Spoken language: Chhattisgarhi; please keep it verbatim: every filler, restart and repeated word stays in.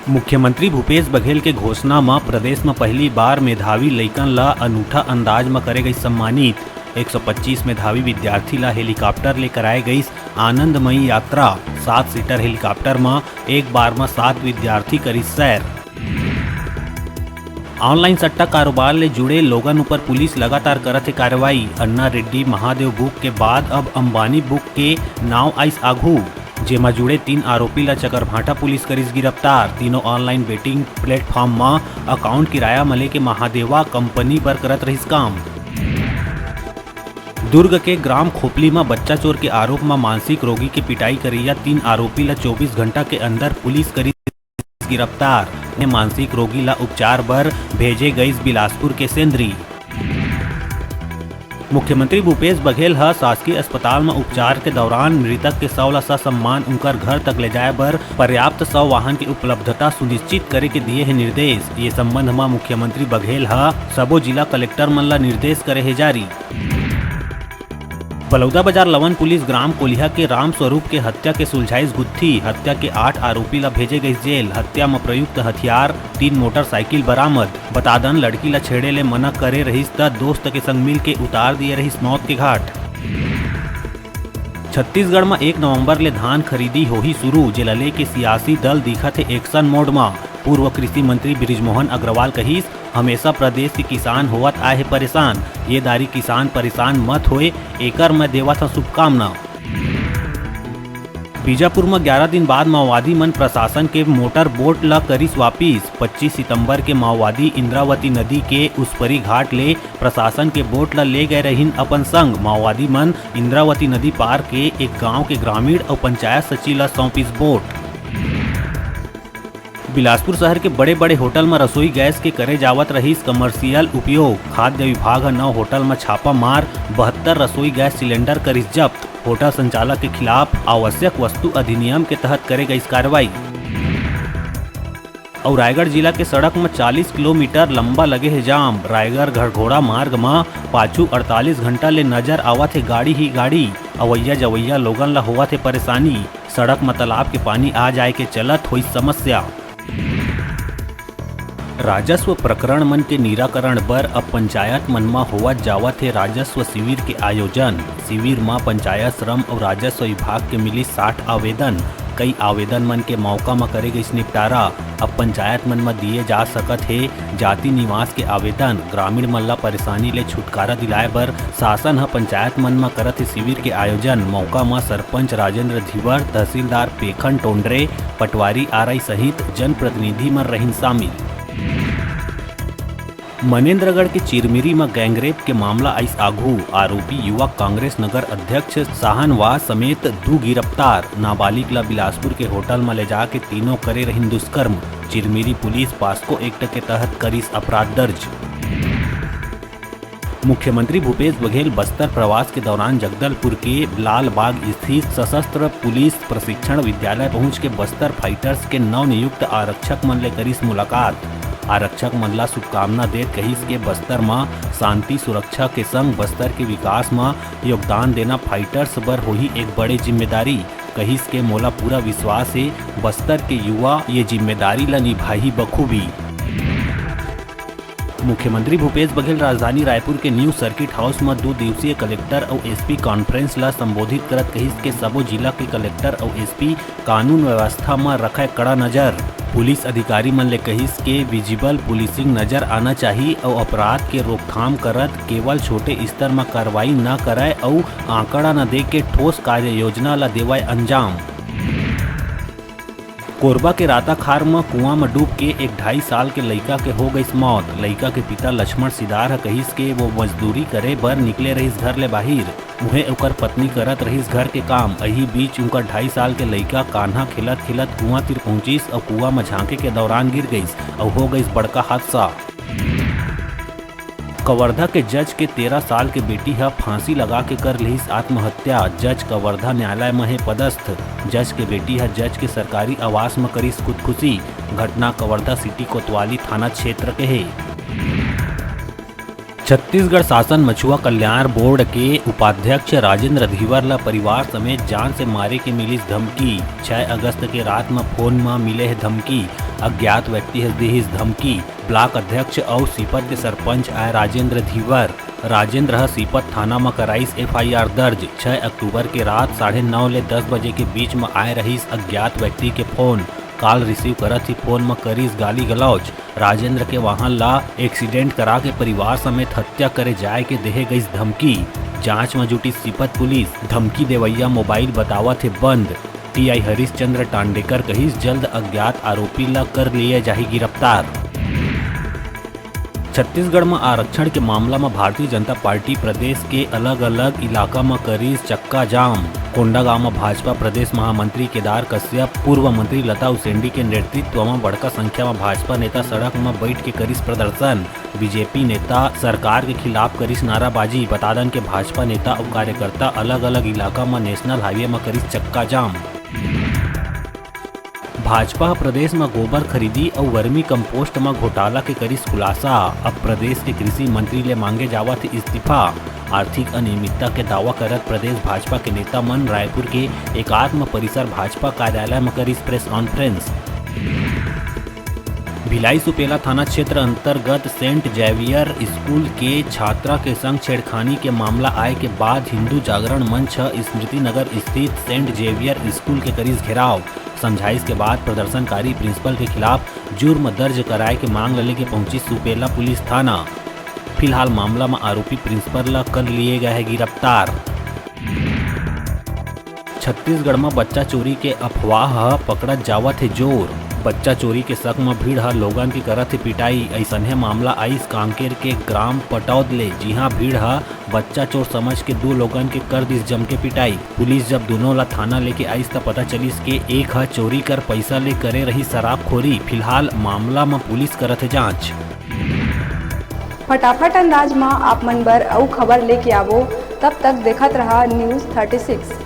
मुख्यमंत्री भूपेश बघेल के घोषणा म प्रदेश म पहली बार मेधावी लइकन ल अनूठा अंदाज म करे गइस सम्मानित। एक सौ पच्चीस मेधावी विद्यार्थी ल हेलीकॉप्टर ले कराए गइस आनंदमयी यात्रा। सात सीटर हेलीकॉप्टर म एक बार म सात विद्यार्थी करिस सैर। ऑनलाइन सट्टा कारोबार ले जुड़े लोगन ऊपर पुलिस लगातार करत हे कार्रवाई। अन्ना रेड्डी महादेव बुक के बाद अब अंबानी बुक के नाव आइस आघू, जेमा जुड़े तीन आरोपी ला चकरभाटा पुलिस करिस गिरफ्तार। तीनों ऑनलाइन बेटिंग प्लेटफॉर्म म अकाउंट किराया म लेके महादेवा कंपनी बर करत रहिस काम। दुर्ग के ग्राम खोपली म बच्चा चोर के आरोप म मानसिक रोगी के पिटाई करइया तीन आरोपी ला चौबीस घंटा के अंदर पुलिस करिस गिरफ्तार। ने मानसिक रोगी ला उपचार बर भेजे गइस बिलासपुर के सेंदरी। मुख्यमंत्री भूपेश बघेल ह शासकीय अस्पताल म उपचार के दौरान मृतक के शव ला ससम्मान उनकर घर तक ले जाए बर पर्याप्त शव वाहन के उपलब्धता सुनिश्चित करे के दिए हे निर्देश। ये संबंध म मुख्यमंत्री बघेल ह सबो जिला कलेक्टर मन ला निर्देश करे हे जारी। बलौदाबाजार लवन पुलिस ग्राम कोलिहा के राम स्वरूप के हत्या के सुलझाइस गुत्थी। हत्या के आठ आरोपी ला भेजे गइस जेल। हत्या म प्रयुक्त हथियार, तीन मोटरसाइकिल बरामद। बता दन, लड़की ला छेड़े ले मना करे रहिस, त दोस्त के संग मिल के उतार दिए रहिस मौत के घाट। छत्तीसगढ़ म एक नवंबर ले धान खरीदी होही शुरू, जेला लेके सियासी दल दिखत हे एक्शन मोड म। पूर्व कृषि मंत्री बृजमोहन अग्रवाल कहिस, हमेशा प्रदेश के किसान होवत आए हे परेशान, ये दारी किसान परेशान मत होए, एकर मैं देवत हंव शुभकामना। बीजापुर म ग्यारह दिन बाद माओवादी मन प्रशासन के मोटर बोट ल करिस वापिस। पच्चीस सितंबर के माओवादी इंद्रावती नदी के उसपरी घाट ले प्रशासन के बोट ल ले गए रहिन अपन संग। माओवादी मन इंद्रावती नदी पार के एक गांव के ग्रामीण अउ पंचायत सचिव ल सौंपिस बोट। बिलासपुर शहर के बड़े-बड़े होटल म रसोई गैस के करे जावत रहिस कमर्शियल उपयोग। खाद्य विभाग ह नौ होटल म छापा मार बहत्तर रसोई गैस सिलेंडर करिस जब्त। होटल संचालक के खिलाफ आवश्यक वस्तु अधिनियम के तहत करे गइस कार्रवाई। अउ रायगढ़ जिला के सड़क म चालीस किलोमीटर लंबा लगे हे जाम। रायगढ़ घरघोड़ा मार्ग म पाछू अड़तालीस घंटा ले नजर आवत हे गाड़ी ही गाड़ी। अवइया जवइया लोगन ल होवत हे परेशानी। सड़क म तालाब के पानी आ जाए के चलत होइस समस्या। राजस्व प्रकरण मन के निराकरण बर अब पंचायत मन म होवत जावत हे राजस्व शिविर के आयोजन। शिविर म पंचायत श्रम अउ राजस्व विभाग के मिलिस साठ आवेदन। कई आवेदन मन के मौका म करे गइस निपटारा। अब पंचायत मन म दिए जा सकत हे जाति निवास के आवेदन। ग्रामीण मन ला परेशानी ले छुटकारा दिलाए बर शासन ह पंचायत मन म करत हे शिविर के आयोजन। मौका म सरपंच राजेंद्र धीवर, तहसीलदार पेखन टोंडरे, पटवारी आरआई सहित जनप्रतिनिधि मन रहिन शामिल। मनेंद्रगढ़ के चिरमिरी म गैंगरेप के मामला आइस आघू। आरोपी युवक कांग्रेस नगर अध्यक्ष शाहनवाज समेत दू गिरफ्तार। नाबालिग ला बिलासपुर के होटल म ले जाके तीनों करे रहिन दुष्कर्म। चिरमिरी पुलिस पास्को एक्ट के तहत करिस अपराध दर्ज। मुख्यमंत्री भूपेश बघेल बस्तर प्रवास के दौरान जगदलपुर के लालबाग स्थित सशस्त्र पुलिस प्रशिक्षण विद्यालय पहुंच के बस्तर फाइटर्स के नवनियुक्त आरक्षक मन ले करिस मुलाकात। आरक्षक मन ला शुभकामना देत कहिस के बस्तर म शांति सुरक्षा के संग बस्तर के विकास म योगदान देना फाइटर्स बर होही एक बड़े जिम्मेदारी। कहिस के मोला पूरा विश्वास हे, बस्तर के युवा ये जिम्मेदारी ला निभाही बखूबी। मुख्यमंत्री भूपेश बघेल राजधानी रायपुर के न्यू सर्किट हाउस म दू दिवसीय कलेक्टर अउ एसपी कॉन्फ्रेंस ला संबोधित करत कहिस के सबो जिला के कलेक्टर अउ एसपी कानून व्यवस्था म रखे कड़ा नजर। पुलिस अधिकारी मन ले कहिस के विजिबल पुलिसिंग नजर आना चाही अउ अपराध के रोकथाम करत केवल छोटे स्तर म कार्रवाई न करय अउ आंकड़ा न दे के ठोस कार्य योजना ला देवय अंजाम। कोरबा के राताखार म कुआं म डूब के एक ढाई साल के लइका के हो गइस मौत। लइका के पिता लक्ष्मण सिदार ह कहिस के वो मजदूरी करे बर निकले रहिस घर ले बाहिर। उहें ओकर पत्नी करत रहिस घर के काम। अही बीच उंकर ढाई साल के लइका कान्हा खेलत-खेलत कुआं तीर पहुंचिस अउ कुआं म झांके के दौरान गिर गइस अउ हो गइस बड़का हादसा। कवर्धा के जज के तेरह साल के बेटी ह फांसी लगा के कर लिहिस आत्महत्या। जज कवर्धा न्यायालय म हे पदस्थ। जज के बेटी ह जज के सरकारी आवास म करिस खुदकुशी। घटना कवर्धा सिटी कोतवाली थाना क्षेत्र के हे। छत्तीसगढ़ शासन मछुआ कल्याण बोर्ड के उपाध्यक्ष राजेंद्र धीवर ल परिवार समेत जान से मारे के मिलिस धमकी। छह अगस्त के रात म फोन म मिले हे धमकी। अज्ञात व्यक्ति ह दिहिस धमकी। ब्लॉक अध्यक्ष अउ सीपत के सरपंच आय राजेंद्र धीवर। राजेंद्र ह सीपत थाना म कराइस एफआईआर दर्ज। छह अक्टूबर के रात साढ़े नौ ले दस बजे के बीच म आय रहिस अज्ञात व्यक्ति के फोन। कॉल रिसीव करत ही फोन म करिस गाली गलौज। राजेंद्र के वाहन ला एक्सीडेंट करा के परिवार समेत हत्या करे जाय के देहे गईस धमकी। जांच म जुटिस सीपत पुलिस। धमकी देवइया मोबाइल बतावत हे बंद। टीआई हरीश चंद्र टांडेकर कहिस, जल्द अज्ञात आरोपी ला कर लिए जाही गिरफ्तार। छत्तीसगढ़ म आरक्षण के मामला म भारतीय जनता पार्टी प्रदेश के अलग-अलग इलाका म करिस चक्का जाम। कोंडागांव म भाजपा प्रदेश महामंत्री केदार कश्यप, पूर्व मंत्री लता उसेंडी के नेतृत्व म बड़का संख्या म भाजपा नेता सड़क म बइठ के करिस प्रदर्शन। बीजेपी नेता सरकार के खिलाफ करिस नाराबाजी। बता दन के भाजपा नेता अउ कार्यकर्ता अलग-अलग इलाका म नेशनल हाईवे म करिस चक्का जाम। भाजपा ह प्रदेश म गोबर खरीदी अउ वर्मी कंपोस्ट म घोटाला के करिस खुलासा। अब प्रदेश के कृषि मंत्री ले मांगे जावत हे इस्तीफा। आर्थिक अनियमितता के दावा करत प्रदेश भाजपा के नेता मन रायपुर के एकात्म परिसर भाजपा कार्यालय म करिस प्रेस कॉन्फ्रेंस। भिलाई सुपेला थाना क्षेत्र अंतर्गत सेंट जेवियर स्कूल के छात्रा के संग छेड़खानी के मामला आए के बाद हिंदू जागरण मंच ह स्मृति नगर स्थित सेंट जेवियर स्कूल के करिस घेराव। समझाइश के बाद प्रदर्शनकारी प्रिंसिपल के खिलाफ जुर्म दर्ज कराए के मांग ल लेके पहुंची सुपेला पुलिस थाना। फिलहाल मामला म आरोपी प्रिंसिपल ल कर लिए गए हे गिरफ्तार। छत्तीसगढ़ म बच्चा चोरी के अफवाह ह पकड़त जावत हे जोर। बच्चा चोरी के शक म भीड़ ह लोगन के करत हे पिटाई। अइसनहे मामला आइस कांकेर के ग्राम पटौद ले, जिहां भीड़ ह बच्चा चोर समझ के दू लोगन के कर दिस जम के पिटाई। पुलिस जब दूनों ला थाना लेके आइस, त पता चलिस के एक ह चोरी कर पइसा ले करे रही शराबखोरी। फिलहाल मामला म पुलिस करत हे जांच। फटाफट अंदाज म आप मन बर अउ खबर लेके आवो, तब तक देखत रहा News thirty six।